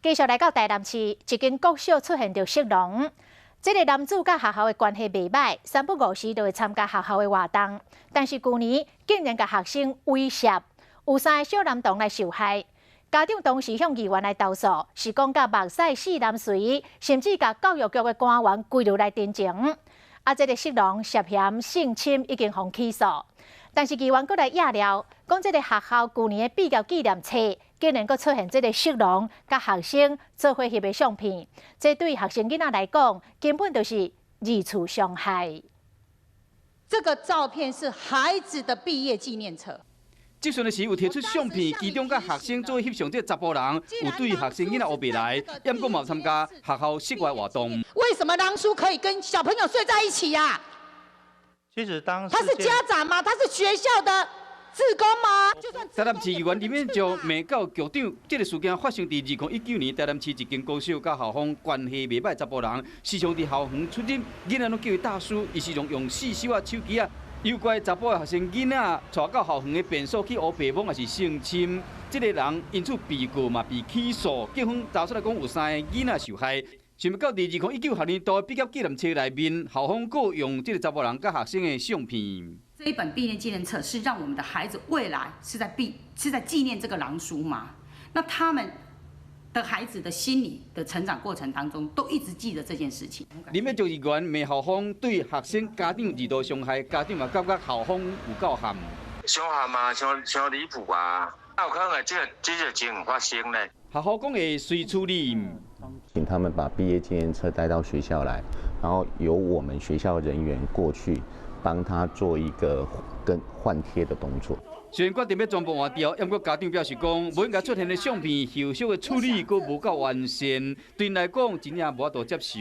繼續來到台南市，一間國小出現著色狼。這个男子佮學校的關係袂䆀，三不五時就會參加學校的活動。但是舊年竟然共學生猥褻，有三個小男童來受害。家長當時向議員來投訴，是講共目屎四男隨，甚至共教育局的官員規路來陳情。啊，這个色狼涉嫌性侵已經予起訴，但是議員閣來掖料，講這个學校舊年的畢業紀念冊，竟然閣出現這个色狼佮學生做伙翕的相片，這對學生囡仔來講，根本就是二次傷害。這個照片是孩子的畢業紀念冊。這陣的時有提出相片，其中佮學生做伙翕相這个查埔人，有對學生囡仔烏白來，毋過嘛有參加學校室外活動。為什麼狼叔可以跟小朋友睡在一起呀？其實當他是家長嗎？他是學校的志工嗎？台南市議員林沔昭罵教局長，這个事件發生佇2019年台南市一間國小佮校方關係袂䆀查埔人，時常佇校園出入，囡仔攏叫伊大叔，伊時常用四手仔手機仔，誘拐查埔的學生囡仔，帶到校園的便所去烏白摸，抑是性侵。這个人因此被告嘛被起訴，警方查出來講有三个囡仔受害。想欲到佇2019學年度畢業紀念冊內面，校方閣用這个查埔人佮學生的相片。這一本畢業紀念冊是讓我們的孩子未來是在紀念這個狼叔嗎？那他們的孩子的心理的成長過程當中，都一直記得這件事情。林沔昭議員罵校方對學生家長二度傷害，家長嘛感覺校方有夠譀。傷譀啊，傷傷離譜啊！有可能這個情發生呢？學校講會隨處理。請他們把畢業紀念冊帶到學校來，然後由我們學校人員過去幫他做一個更換貼的動作。雖然決定欲全部換掉，毋過家長表示講，無應該出現的相片後續的處理閣無夠完善，對𪜶來講真正無法度接受。